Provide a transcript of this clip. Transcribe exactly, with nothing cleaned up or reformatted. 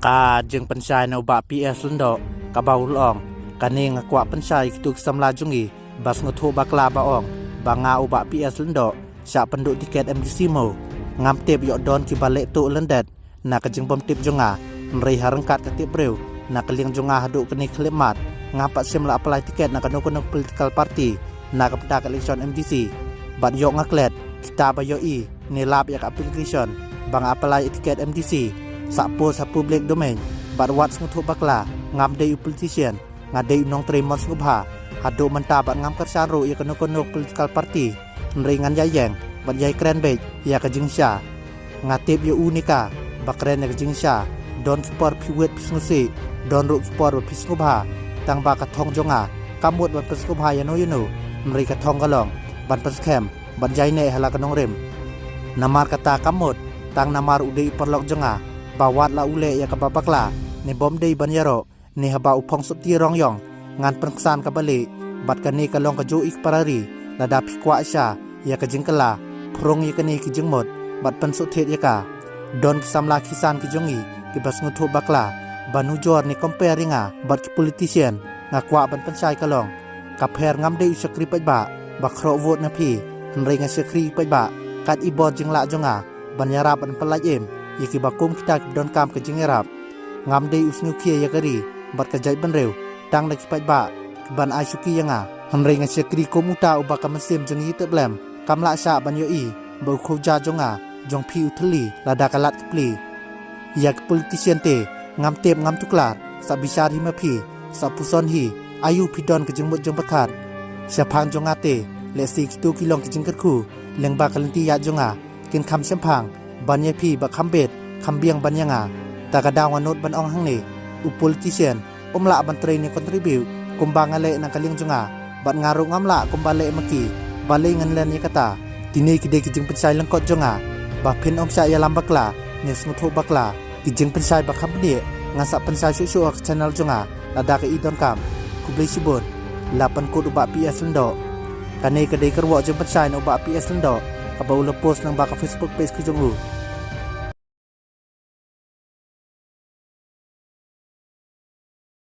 Ka jingpynshai na u Bah P S Lyngdoh kaba u la ong, kane nga kwah pynshai ïa kitu ki samla jong ngi ba sngewthuh bakla ba ong ba nga u Bah P S Lyngdoh shah pynduh tiket M D C mo. Ngam tip ïoh don kiba leh tuh lyndet na ka jingbym tip jong nga, hynrei ha ryngkat ka tip briew na ka liang jong nga haduh kane ka khyllipmat ngam pat shym la apply tiket na kano kano political party na ka bynta ka election M D C. Bad ïoh nga klet kita ba ïohi ne lap ïa ka application ba nga apply tiket M D C, sah post ha public domain. Bad wat sngewthuh bakla, ngam dei u politician, nga dei u nongtrei mon sngewbha. Haduh mynta bad ngam kyrshan ruh ïa kano kano political party, hynrei ngan ïai ïeng bad ïai kren beit ïa ka jingshisha. Nga tip ïa u ne ka ba kren ïa ka jingshisha, don ki por phi wit phi sngewsih, don ruh ki por ba phi sngewbha. Tang ba ka thong jong nga kam mut ban pynsngewbha ïano ïano, hynrei ka thong ka long ban pynskhem bad ïai neh ha la ka nongrim. Namar kata kam mut tang namar u dei u paralok jong nga ba wat la u leh ïa kaba bakla ne bym dei ban ïaroh, ne haba u phong sopti rong ïong ngan pynksan kaba lieh. Bad kane ka long ka juh i kpara ri, lada phi kwah sha ïa ka jingkylla, phrung ïa kane ki jingmut bad pynsngewthuh ïa ka. Don ki samla ki san ki jong ngi kiba sngewthuh bakla, ba nujor ne compare ïa nga bad ki politician. Nga kwah ban pynshai ka long, ka pher ngam dei u shakri paidbah ba khroh vote na phi, hynrei nga shakri i paidbah kat i bor jinglah jong nga ban ïarap ban pynlait im ïa kiba kum kita kiba donkam ka jingïarap. Ngam dei u sngewkhia ïa ka ri bad ka jaitbynriew tang da ki paidbah kiban ai shuki ïa nga, hynrei nga shakri kum uta uba ka mynsiem jong ngi tep lem kam lah shah ban ïohi ba u khawja jong nga jong phi u thylli lada ka lad ka pli. Ïa ki politician te ngam tip ngam tuklar, sah bishar hi ma phi, sah puson hi, aïu phi don ka jingmut jingpyrkhat. Shaphang jong nga te lehse kitu ki long ki jingkyrkhu lyngba ka lynti ïaid jong nga, kin kham shemphang ban ïa phi ba kham bit kham biang ban ïa nga. Ta ka daw nga nud ban ong hangne, u politician um lah ban trei ne contribute kumba nga leh na ka liang jong nga, bad nga ruh ngam lah kumba leh ma ki. Balei ngan len ïa kata? Kine ki dei ki jingpynshai lyngkot jong nga, ba phin ym shah ïalam bakla ne sngewthuh bakla. Ki jingpynshai ba kham bniah ngan sa pynshai shuh shuh ha ka channel jong nga lada ka i donkam. Khublei shibun. La pynkut u Bah P S Lyngdoh. Kane ka dei ka ruh jingpynshai na u Bah P S Lyngdoh kaba u la post lyngba ka Facebook page ka jong u.